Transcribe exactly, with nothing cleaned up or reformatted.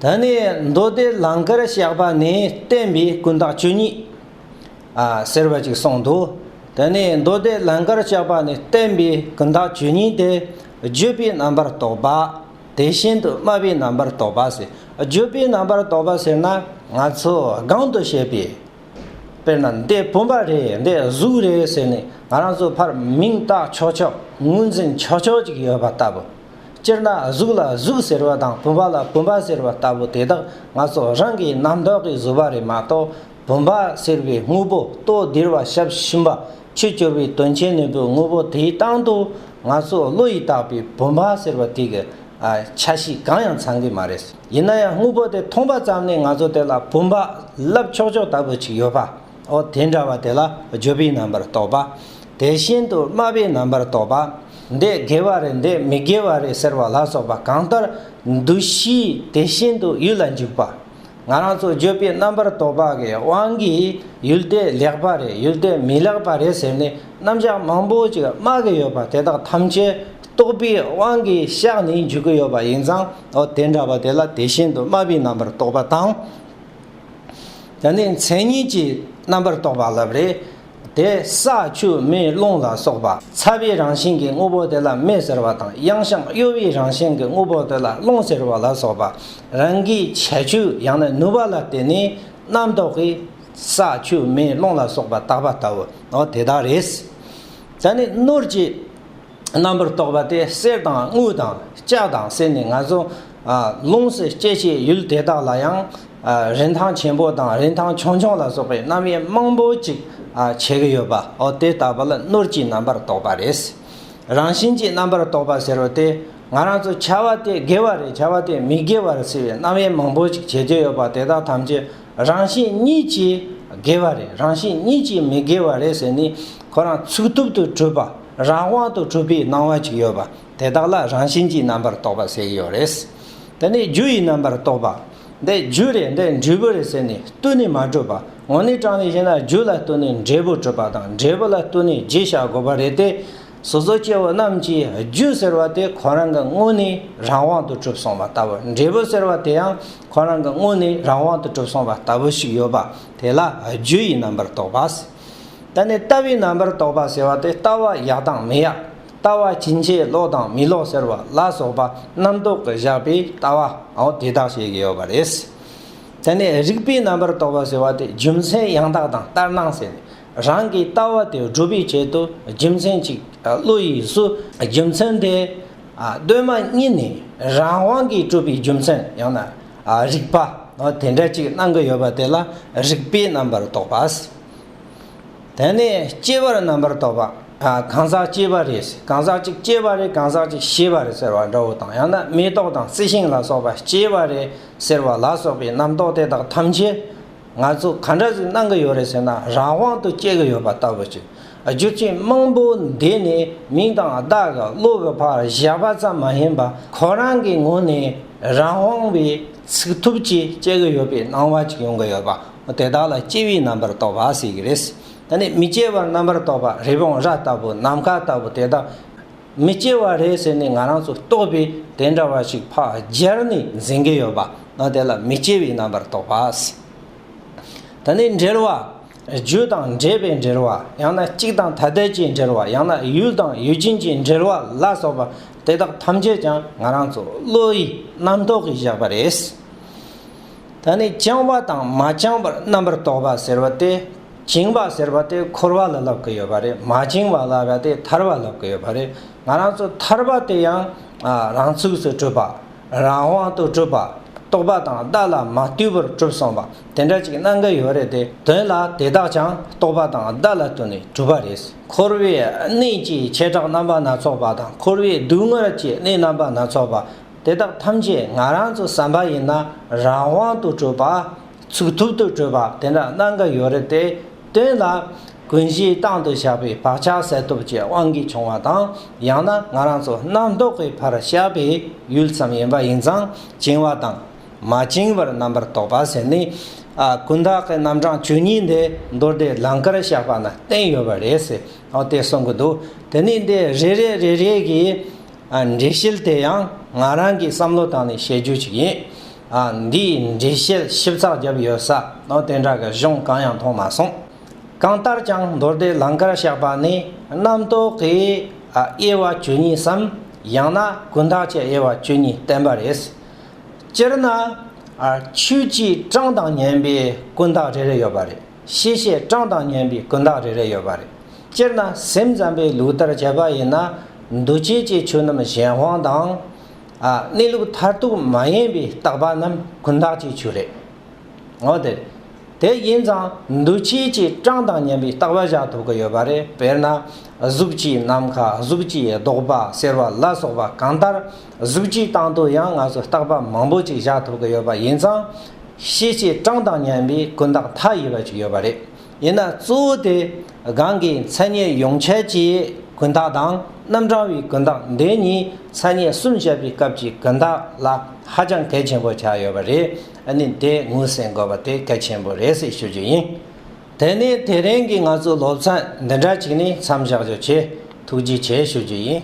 དེ་ནས་མདོ་སྡེ་ལང་ཀར་བཤགས་པ་ནས་བསྟན་པའི་ཀུན་བརྟགས་བཅུ་གཉིས། ཨ་ཟེར་བ་ཅིག་གསུངས་འདུག་དེ་ནས་མདོ་སྡེ་ལང་ཀར་བཤགས་པ་ནས་བསྟན་པའི་ཀུན་བརྟགས་བཅུ་གཉིས་དེ། བརྗོད་པའི་རྣམ་པར་རྟོག་པ། དེ་བཞིན་དུ་སྨྲ་བའི་རྣམ་པར་རྟོག་པ་ཟེར། བརྗོད་པའི་རྣམ་པར་རྟོག་པ་ཟེར་ན་ང་ཚོ་གོང་དུ་བཤད་པའི། དཔེར་ན་འདི་བུམ་པ་རེད། འདི་གཟུགས་རེད་ཟེར་ནས་ང་རང་ཚོ་ཕར་མིང་བཏགས་ཆོག་ཆོག་ངོས་འཛིན་ཆོག་ཆོག་ཅིག་ཡོད་པ་ལྟ་བུ། སྤྱིར་ན་གཟུགས་ལ་གཟུགས་ཟེར་བ་དང་བུམ་པ་ལ་བུམ་པ་ཟེར་བ་ལྟ་བུ་དེ་དག་ང་ཚོ་རང་གི་རྣམ་རྟོག་གིས་བཟོས་པ་རེད་མ་གཏོགས། བུམ་པ་ཟེར་བའི་དངོས་པོ་ལྟོ་ལྡིར་བ་ཞབས་ཞུམ་པ་ཆུ་སྐྱོར་བའི་དོན་ཆེན་ནོར་བུའི་དངོས་པོ་དེའི་སྟེང་དུ་ང་ཚོ་བློ་ཡིས་བཏགས་པའི་བུམ་པ་ཟེར་བ་དེ་གི་ཨ་ཆ་ཤས་གང་ཡང་ཚང་གི་མ་རེད། ཡིན་ན་ཡང་དངོས་པོ་དེ་མཐོང་པ་ཙམ་ནས་ང་ཚོ་དེ་ལ་བུམ་པ་ལབ་ཆོག་ཆོག་ལྟ་བུ་ཅིག་ཡོད་པ། འོ་དེ་འདྲ་བ་དེ་ལ་བརྗོད་པའི་རྣམ་པར་རྟོག་པ། དེ་བཞིན་དུ་སྨྲ་བའི་རྣམ་པར་རྟོག་པ། འདི་དགེ་བ་རེད། འདི་མི་དགེ་བ་རེད་ཟེར་བ་ལ་སོགས་པ་གང་ལྟར་འདུ་ཤེས་དེ་བཞིན་དུ་ཡུལ་ལ་འཇུག་པ། ང་རང་ཚོ་བརྗོད་པའི་རྣམ་པར་རྟོག་པ་གི་དབང་གིས་ཡུལ་དེ་ལེགས་པ་རེད། ཡུལ་དེ་མི་ལེགས་པ་རེད་ཟེར་ནས་རྣམ་གཞག་མང་པོ་ཅིག་སྨྲ་གི་ཡོད་པ་དེ་དག་ཐམས་ཅད་རྟོག་པའི་དབང་གིས་བཤགས་ནས་འཇུག་གི་ཡོད་པ་ཡིན་ཙང་། འོ་དེ་འདྲ་བ་དེ་ལ་དེ་བཞིན་དུ་སྨྲ་བའི་རྣམ་པར་རྟོག་པ་དང་། དེ་ནས་མཚན་ཉིད་ཀྱི་རྣམ་པར་རྟོག་པ་ལབ་རེད། དེ་ས་ཆུ་མེ་རླུང་ལ་སོགས་པ། ཚ་བའི་རང་བཞིན་གྱི་དངོས་པོ་དེ་ལ་མེ་ཟེར་བ་དང་། ཡང་ཞིང་གཡོ་བའི་རང་བཞིན་གྱི་དངོས་པོ་དེ་ལ་རླུང་ཟེར་བ་ལ་སོགས་པ། རང་གི་ཁྱད་ཆོས་ཡང་ན་ནུས་པ་ལ་བརྟེན་ནས་རྣམ་རྟོག་གིས་ས་ཆུ་མེ་རླུང་ལ་སོགས་པ་བཏགས་པ་ལྟ་བུ། འོ་དེ་དག་རེད། དེ་ནས་ནོར་གྱི་རྣམ་པར་རྟོག་པ་དེ་གསེར་དང་དངུལ་དང་ལྕགས་དང་ཟེར་ནས་ང་ཚོ་ཨ་ལོངས་སུ་སྤྱད་བྱའི་ཡུལ་དེ་དག་ལ་ཡང་ཨ་རིན་ཐང་ཆེན་པོ་དང་རིན་ཐང་ཆུང་ཆུང་ལ་སོགས་པའི་རྣམ་དབྱེ་མང་པོ་ཅིག་ཨ་ཕྱེ་གི་ཡོད་པ། འོ་དེ་ལྟ་བུ་ལ་ནོར་གྱི་རྣམ་པར་རྟོག་པ་རེད། རང་བཞིན་གྱི་རྣམ་པར་རྟོག་པ་ཟེར་བ་དེ་ང་རང་ཚོ་བྱ་བ་དེ་དགེ་བ་རེད། བྱ་བ་དེ་མི་དགེ་བ་རེད་ཟེར་བའི་རྣམ་དབྱེ་མང་པོ་ཅིག་ཕྱེ་རྒྱུ་ཡོད་པ་དེ་དག་ཐམས་ཅད་རང་བཞིན་ཉིད་ཀྱིས་དགེ་བ་རེད། རང་བཞིན་ཉིད་ཀྱིས་མི་དགེ་བ་རེད་ཟེར་ནས་ཁོ་རང་ཚུགས་ཐུབ་ཏུ་གྲུབ་པ། རང་དབང་དུ་གྲུབ་པའི་སྣང་བ་ཅིག་ཡོད་པ། དེ་དག་ལ་རང་བཞིན་གྱི་རྣམ་པར་རྟོག་པ་ཟེར་གྱི་ཡོད་རེད། དེ་ནས་རྒྱུ་ཡི་རྣམ་པར་རྟོག་པ། འདི་རྒྱུ་རེད། འདི་འབྲས་བུ་རེད་ཟེར་ནས་བསྟུན་ནས་མ་གྲུབ་པ། དངོས་གནས་དྲང་ནས་བཤད་ན་རྒྱུ་ལ་བསྟུན་ནས་འབྲས་བུ་གྲུབ་པ་དང་། འབྲས་བུ་ལ་བསྟུན་ནས་རྒྱུ་བཞག་དགོས་པ་རེད་དེ། སོ་སོ་སྐྱེ་བོ་རྣམས་ཀྱིས་རྒྱུ་ཟེར་བ་དེ་ཁོ་རང་གི་དངོས་གནས་རང་དབང་དུ་གྲུབ་སོང་བ་ལྟ་བུ། འབྲས་བུ་ཟེར་བ་དེ་ཡང་ཁོ་རང་གི་དངོས་གནས་རང་དབང་དུ་གྲུབ་སོང་བ་ལྟ་བུ་ཞིག་ཡོད་པ། དེ་ལ་རྒྱུ་ཡི་རྣམ་པར་རྟོག་པ་ཟེར། ད་ནི་ལྟ་བའི་རྣམ་པར་རྟོག་པ་ཟེར་བ་དེ་ལྟ་བ་ཡག་དང་མི་ཡག་ལྟ་བ་ཕྱིན་ཆད་ལོག་དང་མི་ལོག་ཟེར་བ་ལ་སོགས་པ་རྣམ་རྟོག་གིས་བཞག་པའི་ལྟ་བའང་དེ་དག་བཤད་ཀྱི་ཡོད་པ་རེད། དེ་ནས་རིགས་པའི་རྣམ་པར་རྟོག་པ་ཟེར་བ་དེ་རྒྱུ་མཚན་ཡང་དག་དང་ལྟར་སྣང་ཟེར་ནས་རང་གི་ལྟ་བ་དེ་སྒྲུབ་པའི་ཆེད་དུ་རྒྱུ་མཚན་གཅིག་བློ་ཡིས་བཟོས། རྒྱུ་མཚན་དེ་གདོད་མ་ཉིད་ནས་རང་དབང་གིས་གྲུབ་པའི་རྒྱུ་མཚན་ཡང་ན་རིགས་པ་དེ་འདྲ་གཅིག་སྣང་གི་ཡོད་པ་དེ་ལ་རིགས་པའི་རྣམ་པར་རྟོག་པ། དེ་ནས་སྐྱེ་བར་རྣམ་པར་རྟོག་པ། ཨ། གང་ཟག་སྐྱེ་བ་རེད། གང་ཟག་ཅིག་སྐྱེ་བ་རེད། གང་ཟག་ཅིག་ཤི་བ་རེད་ཟེར་བ་འདྲ་བོ་དང་། ཡང་ན་མེ་ཏོག་དང་རྩི་ཤིང་ལ་སོགས་པ་སྐྱེ་བ་རེད་ཟེར་བ་ལ་སོགས་པའི་རྣམ་རྟོག་དེ་དག་ཐམས་ཅད་ང་ཚོ་ག་འདྲ་ཞིག་སྣང་གི་ཡོད་རེད་ཟེར་ན། རང་དབང་དུ་སྐྱེ་གི་ཡོད་པ་ལྟ་བུ་ཅིག་རྒྱུ་རྐྱེན་མང་པོ་འདས་ནས་མིང་དང་བརྡ་གི་བློ་གི་ཕར་བཞག་པ་ཙམ་མ་ཡིན་པ། ཁོ་རང་གི་ངོས་ནས་རང་དབང་བའི་ཚུགས་ཐུབ་ཀྱིས་སྐྱེ་གི་ཡོད་པའི་སྣང་བ་ཅིག་ཡོང་གི་ཡོད་པ། དེ་དག་ལ་སྐྱེ་བའི་རྣམ་པར་རྟོག་པ་ཟེར་གྱི་རེད། ད་ནི་མི་སྐྱེ་བར་རྣམ་པར་རྟོག་པ། རི་བོང་རྭ་ལྟ་བུ། ནམ་མཁའ་ལྟ་བུ་དེ་དག་མི་སྐྱེ་བ་རེད་ཟེར་ནས་ང་རང་ཚོ་རྟོག་པས་དེ་འདྲ་བ་ཞིག་ཕར་སྦྱར་ནས་འཛིན་གྱི་ཡོད་པ། ཨ། དེ་ལ་མི་སྐྱེ་བའི་རྣམ་པར་རྟོག་པ་ཟེར། ད་ནི་འབྲེལ་བ། རྒྱུ་དང་འབྲེལ་བའི་འབྲེལ་བ། ཡང་ན་གཅིག་དང་ཐ་དད་ཀྱི་འབྲེལ་བ། ཡང་ན་ཡུལ་དང་ཡུལ་ཅན་གྱི་འབྲེལ་བ་ལ་སོགས་པ་དེ་དག་ཐམས་ཅད་ཀྱང་ང་རང་ཚོ་བློ་ཡི་རྣམ་རྟོག་གིས་བཞག་པ་རེད། ད་ནི་བཅིང་བ་དང་མ་བཅིང་བར་རྣམ་པར་རྟོག་པ་ཟེར་བ་དེ། བཅིང་བ་ཟེར་བ་དེ་འཁོར་བ་ལ་ལབ་ཀྱི་ཡོད་པ་རེད། མ་བཅིང་བ་ལབ་པ་དེ་ཐར་བ་ལབ་ཀྱི་ཡོད་པ་རེད། ང་རང་ཚོ་ཐར་པ་དེ་ཡང་ཨ་རང་ཚུགས་སུ་གྲུབ་པ། རང་དབང་དུ་གྲུབ་པ། རྟོག་པ་དང་བརྡ་ལ་མ་ལྟོས་པར་གྲུབ་སོང་བ་དེ་འདྲ་ཅིག་སྣང་གི་ཡོད་རེད་དེ། དོན་ལ་དེ་དག་ཀྱང་རྟོག་པ་དང་བརྡ་ལ་ལྟོས་ནས་གྲུབ་པ་རེད། འཁོར་བའི་གནས་ཀྱི་བྱེ་བྲག་རྣམ་པ་སྣ་ཚོགས་པ་དང་། འཁོར་བའི་སྡུག་བསྔལ་གྱི་གནས་རྣམ་པ་སྣ་ཚོགས་པ། དེ་དག་ཐམས་ཅད་ང་རང་ཚོ་བསམ་པ་ཡིན་ན་རང་དབང་དུ་གྲུབ་པ། ཚུགས་ཐུབ་ཏུ་གྲུབ་པ་དེ་འདྲ་སྣང་གི་ཡོད་རེད་དེ། དོན་ལ་ཀུན་གཞིའི་སྟེང་དུ་བཞག་པའི་བག་ཆགས་ཟད་སྟོབས་ཀྱི་དབང་གིས་བྱུང་བ་དང་། ཡང་ན་ང་རང་ཚོ་རྣམ་རྟོག་གིས་ཕར་བཞག་པའི་ཡུལ་ཙམ་ཡིན་པ་ཡིན་ཙང་། བཅིང་བ་དང་མ་བཅིང་བར་རྣམ་པར་རྟོག་པ་ཟེར་ནས། ཨ། ཀུན་བརྟགས་ཀྱི་རྣམ་གྲངས་བཅུ་གཉིས་འདི་མདོ་སྡེ་ལང་ཀར་བཤགས་པ་ན་བསྟན་ཡོད་པ་རེད་ཟེར། འོ་དེ་གསུང་གི་འདུག་དེ་ནས་འདི་རེ་རེ་རེ་རེ་གི་ཨ། འགྲེལ་བཤད་དེ་ཡང་ང་རང་གི་བསམ་བློ་བཏང་ནས་བཤད་རྒྱུ་ཅིག་ཡིན། ཨ་འདིའི་འགྲེལ་བཤད་ཞིབ་ཚགས་བརྒྱབ་ཡོད་ས་ནོ་དེ་འདྲ་གི་གཞུང་གང་ཡང་མཐོང་མ་སོང་། གང་ལྟར་ཀྱང་མདོ་སྡེ་ལང་ཀར་བཤད་པ་ནི་རྣམ་རྟོག་གི་ཨ་དབྱེ་བ་བཅུ་གཉིས་སམ། ཡང་ན་ཀུན་བརྟགས་ཀྱི་དབྱེ་བ་བཅུ་གཉིས་བསྟན་པ་རེད། སྤྱིར་ན་ཨ་ཆོས་ཀྱི་གྲངས་དང་མཉམ་པའི་ཀུན་བརྟགས་རེ་རེ་ཡོད་པ་རེད། ཤེས་བྱའི་གྲངས་དང་མཉམ་པའི་ཀུན་བརྟགས་རེ་རེ་ཡོད་པ་རེད། སྤྱིར་ན་སེམས་ཙམ་པའི་ལུགས་ལྟར་བྱས་པ་ཡིན་ན་འདུ་བྱེད་ཀྱི་ཆོས་རྣམས་གཞན་དབང་དང་། ཨ་གནས་ལུགས་མཐར་ཐུག་མ་ཡིན་པའི་རྟག་པ་རྣམས་ཀུན་བརྟགས་ཀྱི་ཆོས་རེད། འོ་དེ། དེ་ཡིན་ཙང་འདུ་བྱེད་ཀྱི་གྲངས་དང་མཉམ་པའི་རྟག་པ་བཞག་ཐུབ་ཀྱི་ཡོད་པ་རེད། དཔེར་ན། གཟུགས་ཀྱི་ནམ་མཁའ། གཟུགས་ཀྱི་ལྡོག་པ་ཟེར་བ་ལ་སོགས་པ་གང་ལྟར་གཟུགས་ཀྱི་སྟེང་དུ་ཡང་ང་ཚོ་རྟག་པ་མང་པོ་ཅིག་བཞག་ཐུབ་ཀྱི་ཡོད་པ་ཡིན་ཙང་། ཤེས་བྱའི་གྲངས་དང་མཉམ་པའི་ཀུན་བརྟགས་མཐའ་ཡས་པ་ཅིག་ཡོད་པ་རེད། ཡིན་ན་གཙོ་བོ་དེ་གང་གི་མཚན་ཉིད་ཡོངས་ཁྱབ་ཀྱི་ཀུན་བརྟགས་དང་རྣམ་གྲངས་པའི་ཀུན་བརྟགས་འདི་གཉིས་མཚན་ཉིད་གསུམ་བཤད་པའི་སྐབས་ཀྱི་ཀུན་བརྟགས་ལ་ཧ་ཅང་གལ་ཆེན་པོ་ཆགས་ཡོད་པ་རེད། ཨ་ནི་དེ་ངོས་ཟིན་དགོས་པ་དེ་གལ་ཆེན་པོ་རེད་ཟེར་ཞུ་རྒྱུ་ཡིན། དེ་ནས་དེ་རིང་གི་ང་ཚོའི་སློབ་ཚན་འདི་འདྲ་ཅིག་ནས་མཚམས་བཞག་རྒྱུ་བྱས། ཐུགས་རྗེ་ཆེ་ཞུ་རྒྱུ་ཡིན།